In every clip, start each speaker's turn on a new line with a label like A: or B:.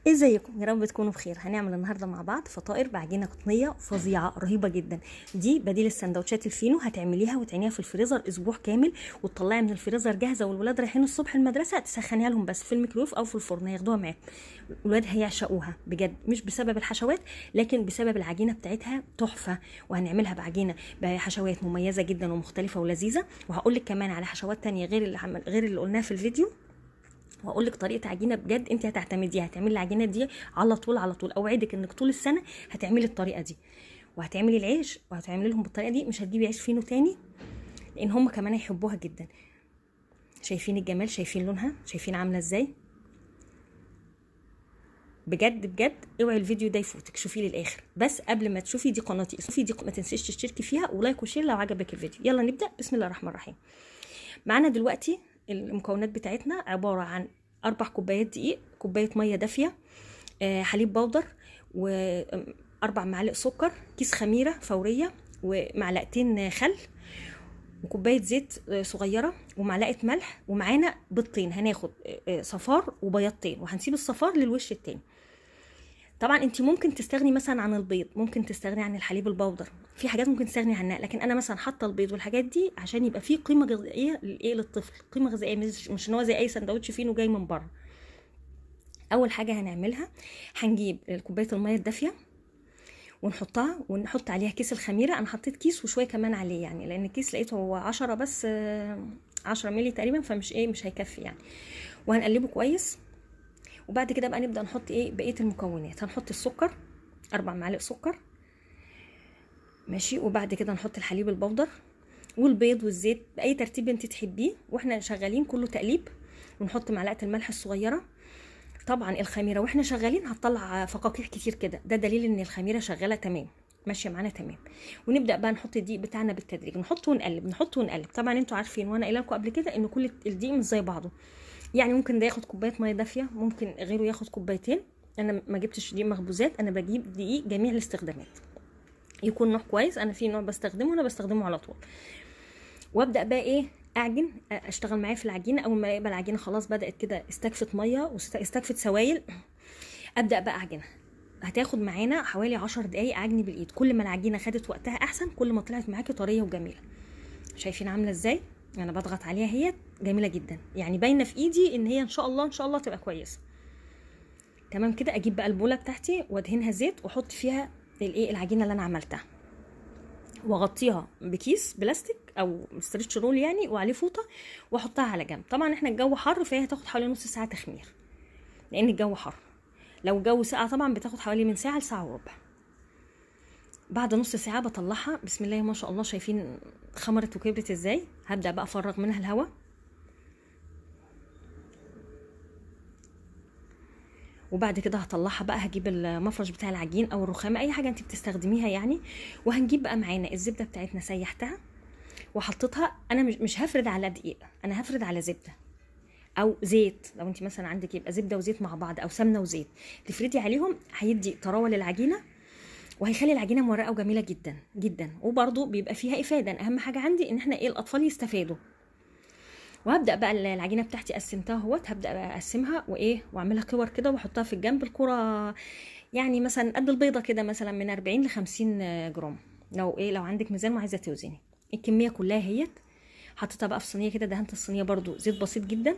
A: ازيكم؟ يا رب تكونوا بخير. هنعمل النهارده مع بعض فطائر بعجينه قطنيه فظيعة رهيبة جدا. دي بديل السندوتشات الفينو، هتعمليها وتعينيها في الفريزر اسبوع كامل وتطلعي من الفريزر جاهزة، والولاد رايحين الصبح المدرسة تسخنيها لهم بس في الميكرويف او في الفرن، هياخدوها معاك. الولاد هيعشقوها بجد، مش بسبب الحشوات لكن بسبب العجينة بتاعتها تحفة. وهنعملها بعجينه بحشوات مميزة جدا ومختلفة ولذيذه، وهقول لك كمان على حشوات تانية غير اللي قلناها في الفيديو، وهقول لك طريقه عجينه بجد انت هتعتمديها، هتعملي العجينة دي على طول على طول. اوعدك انك طول السنة هتعملي الطريقة دي، وهتعملي العيش وهتعملي لهم بالطريقة دي، مش هتجيبي عيش فينو تاني لان هم كمان هيحبوها جدا. شايفين الجمال؟ شايفين لونها؟ شايفين عامله ازاي؟ بجد بجد اوعي الفيديو ده يفوتك، شوفيه للاخر. بس قبل ما تشوفي، دي قناتي، شوفي دي، ما تنسيش تشتركي فيها و like و share لو عجبك الفيديو. يلا نبدا، بسم الله الرحمن الرحيم. معانا دلوقتي المكونات بتاعتنا عبارة عن 4 كوبايات دقيق، كوباية مية دافيه، حليب بودر، و4 معالق سكر، كيس خميره فورية، ومعلقتين خل، وكوبايه زيت صغيرة، ومعلقة ملح، ومعانا بيضتين. هناخد صفار وبياضتين، وهنسيب الصفار للوش التاني. طبعا انت ممكن تستغني مثلا عن البيض، ممكن تستغني عن الحليب البودر، في حاجات ممكن تستغني عنها، لكن انا مثلا حاطه البيض والحاجات دي عشان يبقى فيه قيمة غذائية للايه، للطفل، قيمة غذائية، مش ان هو زي اي سندوتش فينو جاي من بره. اول حاجة هنعملها، هنجيب كوباية المية الدافيه ونحطها، ونحط عليها كيس الخميره. انا حطيت كيس وشوية كمان عليه يعني، لان الكيس لقيته هو 10 بس، 10 مللي تقريبا، فمش ايه، مش هيكفي يعني. وهنقلبه كويس، وبعد كده بقى نبدأ نحط ايه بقية المكونات. هنحط السكر، 4 معالق سكر، ماشي. وبعد كده نحط الحليب البودر والبيض والزيت بأي ترتيب انت تحبيه، واحنا شغالين كله تقليب. ونحط معلقة الملح الصغيرة. طبعا الخميرة واحنا شغالين هتطلع فقاقيع كتير كده، ده دليل ان الخميرة شغالة تمام، ماشية معانا تمام. ونبدأ بقى نحط الدقيق بتاعنا بالتدريج، نحطه ونقلب، نحطه ونقلب. طبعا انتوا عارفين وانا قايله لكم قبل كده ان كل الدقيق مش زي بعضه، يعني ممكن ده ياخد كوباية مية دافيه، ممكن غيره ياخد كوبايتين. انا ما جبتش دقيق مخبوزات، انا بجيب دقيق جميع الاستخدامات، يكون نوع كويس. انا في نوع بستخدمه، انا بستخدمه على طول. وابدا بقى ايه، اعجن، اشتغل معاه في العجينة. اول ما يبقى العجينة خلاص بدات كده استكفت مية واستكفت سوائل، ابدا بقى اعجنها. هتاخد معانا حوالي 10 دقايق عجن بالايد. كل ما العجينة خدت وقتها احسن، كل ما طلعت معاكي طرية وجميلة. شايفين عامله ازاي؟ انا بضغط عليها، هي جميلة جدا يعني، باينة في ايدي ان هي ان شاء الله ان شاء الله تبقى كويسة. تمام كده. اجيب بقى البوله بتاعتي وادهنها زيت، واحط فيها الايه، العجينة اللي انا عملتها، واغطيها بكيس بلاستيك او stretch roll يعني، وعليه فوطه، واحطها على جنب. طبعا احنا الجو حر، فهي هتاخد حوالي نص ساعة تخمير لان الجو حر. لو الجو ساقع طبعا بتاخد حوالي من ساعة لساعة وربع. بعد نص ساعة بطلعها، بسم الله ما شاء الله، شايفين خمرت وكبرت ازاي. هبدا بقى افرغ منها الهواء، وبعد كده هطلعها بقى. هجيب المفرش بتاع العجين او الرخامه، اي حاجة انت بتستخدميها يعني. وهنجيب بقى معانا الزبدة بتاعتنا، سيحتها وحطيتها. انا مش هفرد على دقيق، انا هفرد على زبدة او زيت. لو انت مثلا عندك يبقى زبدة وزيت مع بعض، او سمنه وزيت، تفردي عليهم، هيدي طراوه للعجينه، وهيخلي العجينة مورقه وجميلة جدا جدا. وبرده بيبقى فيها افاده. اهم حاجة عندي ان احنا ايه، الاطفال يستفادوا. وهبدا بقى العجينة بتاعتي قسمتها اهوت، هبدا بقى اقسمها وايه، واعملها كور كده واحطها في الجنب. الكره يعني مثلا قد البيضة كده، مثلا من 40 ل 50 جرام، لو ايه، لو عندك ميزان وعايزه توزني الكمية كلها. اهيت حطيتها بقى في صينية كده، دهنت الصينية برده زيت بسيط جدا،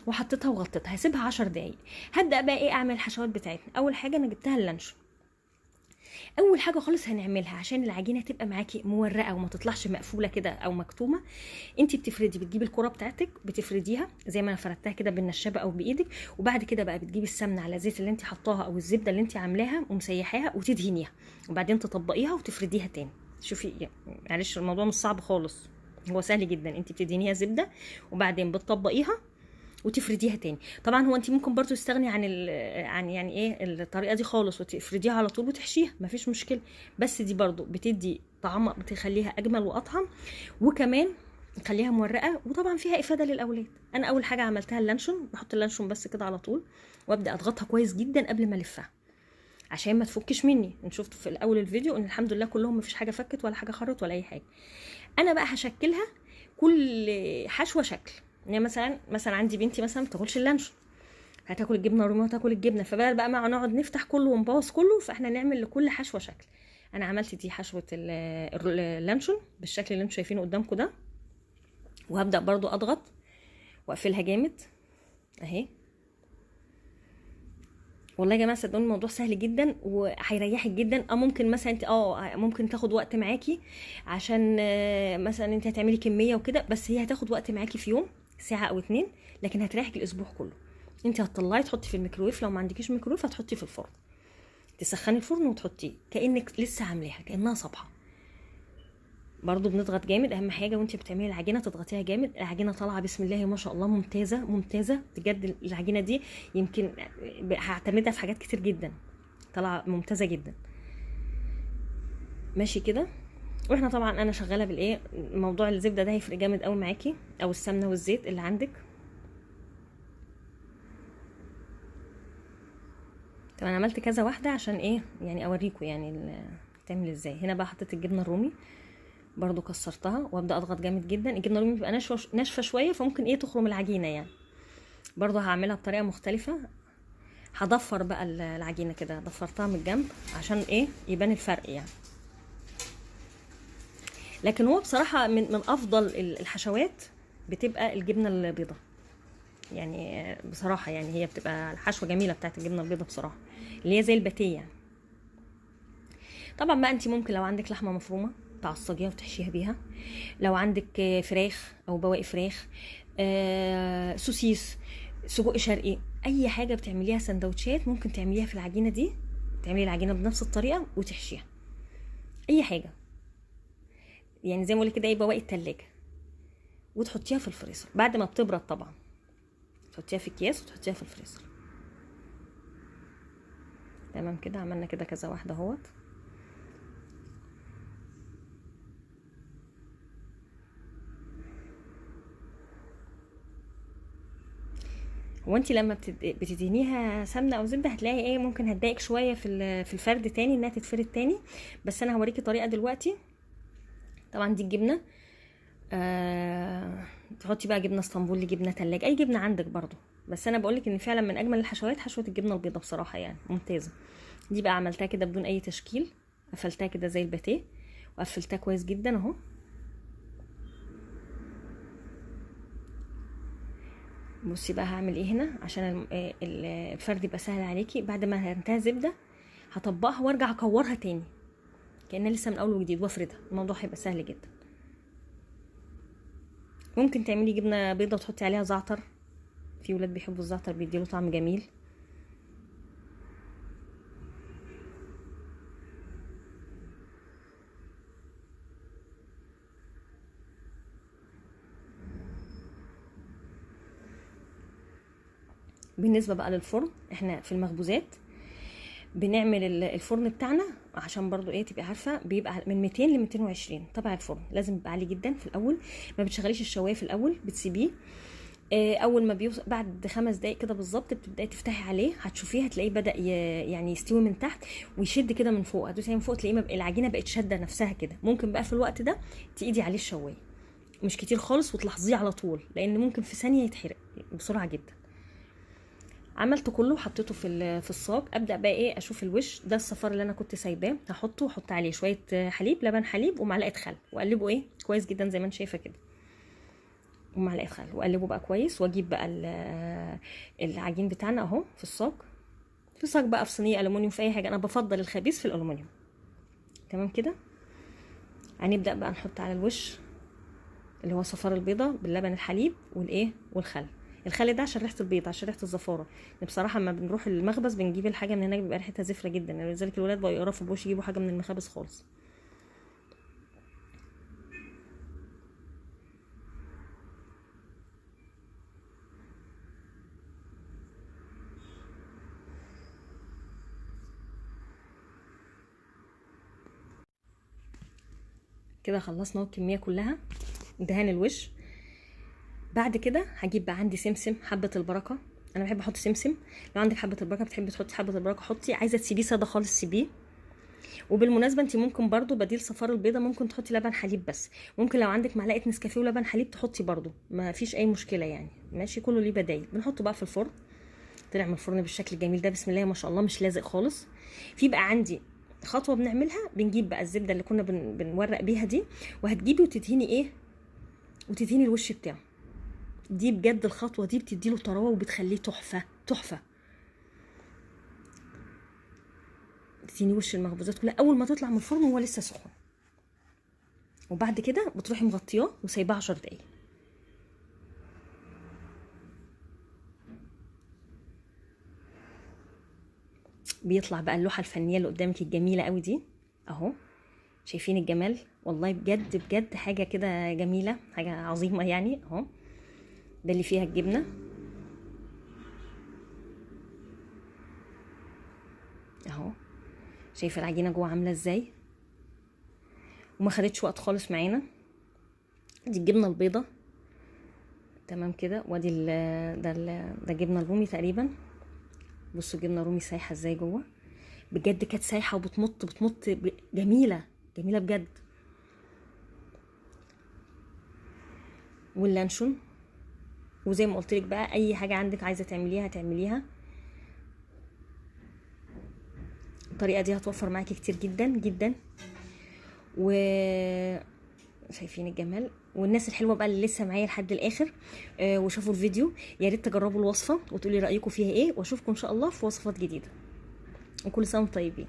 A: وحطيتها وغطيتها. هسيبها 10 دقايق. هبدا بقى ايه، اعمل الحشوات بتاعتنا. اول حاجة انا جبتها اللانشون. اول حاجة خالص هنعملها عشان العجينة تبقى معاكي مورقه وما تطلعش مقفولة كده او مكتومة، انت بتفردي، بتجيبي الكره بتاعتك بتفرديها زي ما انا فردتها كده بالنشابه او بايدك، وبعد كده بقى بتجيبي السمنة على الزيت اللي انت حطاها او الزبدة اللي انت عاملاها ومسيحاها وتدهنيها، وبعدين تطبقيها وتفرديها تاني. شوفي معلش الموضوع مش صعب خالص، هو سهل جدا. انت بتدهنيها زبدة وبعدين بتطبقيها وتفرديها تاني. طبعا هو انت ممكن برضو تستغني عن عن يعني ايه الطريقة دي خالص، وتفرديها على طول وتحشيها، مفيش مشكلة، بس دي برضو بتدي طعم، بتخليها اجمل واطعم، وكمان تخليها مورقه، وطبعا فيها افاده للاولاد. انا اول حاجة عملتها اللانشون، بحط اللانشون بس كده على طول، وابدا اضغطها كويس جدا قبل ما الفها عشان ما تفكش مني. انت شفتوا في الاول الفيديو ان الحمد لله كلهم مفيش حاجة فكت ولا حاجة خرت ولا اي حاجة. انا بقى هشكلها كل حشوه شكل. يعني مثلا عندي بنتي مثلا ما بتاكلش اللانشون، هتاكل الجبنة الرومي وهتاكل الجبنة، فبدل بقى ما نقعد نفتح كله ونبوظ كله، فاحنا نعمل لكل حشوه شكل. انا عملت دي حشوه اللانشون بالشكل اللي انتم شايفينه قدامكم ده، وهبدا برضو اضغط واقفلها جامد اهي. والله يا جماعة صدقوني الموضوع سهل جدا وهيريحك جدا. ممكن مثلا انت ممكن تاخد وقت معاكي عشان مثلا انت هتعملي كمية وكده، بس هي هتاخد وقت معاكي في يوم ساعة او 2، لكن هتريحك الاسبوع كله. انت هتطلعي تحطي في الميكرويف، لو ما عندكيش ميكرويف هتحطي في الفرن، تسخني الفرن وتحطيه كانك لسه عاملاها، كانها صبحة. برضو بنضغط جامد، اهم حاجة وانت بتعملي العجينة تضغطيها جامد. العجينة طالعه بسم الله ما شاء الله ممتازة ممتازة بجد. العجينة دي يمكن هعتمدها في حاجات كتير جدا، طالعه ممتازة جدا. ماشي كده. واحنا طبعا انا شغالة بالايه، موضوع الزبدة ده هيفرق جامد قوي معاكي، او السمنة والزيت اللي عندك. طب انا عملت كذا واحدة عشان ايه، يعني اوريكم يعني بتعمل ازاي. هنا بقى حطيت الجبنة الرومي برضو، كسرتها وابدا اضغط جامد جدا. الجبنة الرومي بتبقى ناشفة شوية، فممكن ايه تخرم العجينة يعني. برضو هعملها بطريقة مختلفة، هضفر بقى العجينة كده، ضفرتها من الجنب عشان ايه يبان الفرق يعني. لكن هو بصراحة من افضل الحشوات بتبقى الجبنة البيضاء يعني، بصراحة يعني هي بتبقى الحشوه جميلة بتاعت الجبنة البيضاء بصراحة، اللي هي زي الباتيه يعني. طبعا بقى انت ممكن لو عندك لحمه مفرومه تعصجيها وتحشيها بيها، لو عندك فراخ او بواقي فراخ، سوسيس، سجق شرقي، اي حاجة بتعمليها سندوتشات ممكن تعمليها في العجينة دي. تعملي العجينة بنفس الطريقة وتحشيها اي حاجة يعني، زي ما بقول كده ايه بواقي التلاجة، وتحطيها في الفريزر بعد ما بتبرد طبعا، تحطيها في اكياس وتحطيها في الفريزر. تمام كده. عملنا كده كذا واحدة اهوت. وانتي لما بتدهنيها سمنه او زبدة هتلاقي ايه ممكن هتضايقك شوية في الفرد تاني، انها تتفرد تاني، بس انا هوريكي طريقه دلوقتي. طبعا دي الجبنة، تحطي بقى جبنه اسطنبولي، جبنه تلاجة، اي جبنه عندك برضو، بس انا بقولك ان فعلا من اجمل الحشوات حشوه الجبنة البيضاء بصراحة يعني ممتازة. دي بقى عملتها كده بدون اي تشكيل، قفلتها كده زي الباتيه وقفلتها كويس جدا اهو. بصي بقى هعمل ايه هنا عشان الفرد يبقى سهل عليكي. بعد ما هنتهي زبدة هطبقها وارجع اكورها تاني كأنها لسه من اول وجديد وافردها، الموضوع هيبقى سهل جدا. ممكن تعملي جبنه بيضة وتحطي عليها زعتر، في ولاد بيحبوا الزعتر بيديله طعم جميل. بالنسبة بقى للفرن، احنا في المخبوزات بنعمل الفرن بتاعنا عشان برضو ايه تبقي عارفه، بيبقى من 200 ل 220. طبعا الفرن لازم يبقى عالي جدا في الاول، ما بتشغليش الشوايه في الاول، بتسيبيه اول ما بيوصل بعد 5 دقايق كده بالظبط بتبداي تفتحي عليه، هتشوفيه هتلاقيه بدا يعني يستوي من تحت ويشد كده من فوق، هتدوسي من فوق تلاقيه العجينة بقت شاده نفسها كده. ممكن بقى في الوقت ده تقيدي عليه الشوايه، مش كتير خالص، وتلاحظيه على طول لان ممكن في ثانية يتحرق بسرعة جدا. عملته كله وحطيته في الصاج. ابدا بقى ايه اشوف الوش ده، الصفار اللي انا كنت سايباه هحطه، واحط عليه شوية حليب، لبن حليب، ومعلقة خل، واقلبه ايه كويس جدا زي ما انت شايفه كده، ومعلقة خل، واقلبه بقى كويس. واجيب بقى العجين بتاعنا اهو في الصاج، في صاج بقى، في صينية الومنيوم، في اي حاجة، انا بفضل الخبيث في الالومنيوم. تمام كده. هنبدا بقى نحط على الوش اللي هو صفار البيضة باللبن الحليب والايه والخل. الخل ده عشان ريحه البيض، عشان ريحه الزفاره. بصراحة لما بنروح المخبز بنجيب الحاجة من هناك بيبقى ريحتها زفره جدا، يعني لذلك الولاد بقوا يقرفوا بوش يجيبوا حاجة من المخابز خالص. كده خلصنا الكمية كلها، دهان الوش. بعد كده هجيب بقى عندي سمسم، حبه البركة، انا بحب احط سمسم. لو عندك حبه البركة بتحبي تحطي حبه البركة حطي، عايزه تسيبيه ساده خالص سيبيه. وبالمناسبة انت ممكن برضو بديل صفار البيضة ممكن تحطي لبن حليب بس، ممكن لو عندك معلقه نسكافيه ولبن حليب تحطي برضو، ما فيش اي مشكلة يعني، ماشي، كله ليه بدايل. بنحطه بقى في الفرن طلع من الفرن بالشكل الجميل ده، بسم الله ما شاء الله، مش لازق خالص. في بقى عندي خطوة بنعملها، بنجيب بقى الزبدة اللي كنا بنورق بيها دي، وهتجيبي وتدهني ايه، وتدهني الوش بتاعه. دي بجد الخطوة دي بتديله طراوه وبتخليه تحفة تحفة. تدهني وش المخبوزات كلها اول ما تطلع من الفرن وهو لسه سخن، وبعد كده بتروحي مغطياه وسايباه 10 دقايق. بيطلع بقى اللوحة الفنية اللي قدامك الجميلة قوي دي اهو، شايفين الجمال؟ والله بجد بجد حاجة كده جميلة، حاجة عظيمة يعني اهو. ده اللي فيها الجبنة اهو، شايفه العجينة جوه عامله ازاي، وما خدتش وقت خالص معانا. دي الجبنة البيضة تمام كده، وادي ده الجبنة الرومي تقريبا. بصوا الجبنة الرومي سايحه ازاي جوه، بجد كانت سايحه وبتمط بتمط، جميلة جميلة بجد. واللانشون، وزي ما قلت لك بقى اي حاجة عندك عايزه تعمليها تعمليها. الطريقة دي هتوفر معاكي كتير جدا جدا. و شايفين الجمال. والناس الحلوة بقى اللي لسه معايا لحد الاخر وشافوا الفيديو، يا ريت تجربوا الوصفة وتقولي رايكم فيها ايه، واشوفكم ان شاء الله في وصفات جديدة. وكل سنة وانتم طيبين.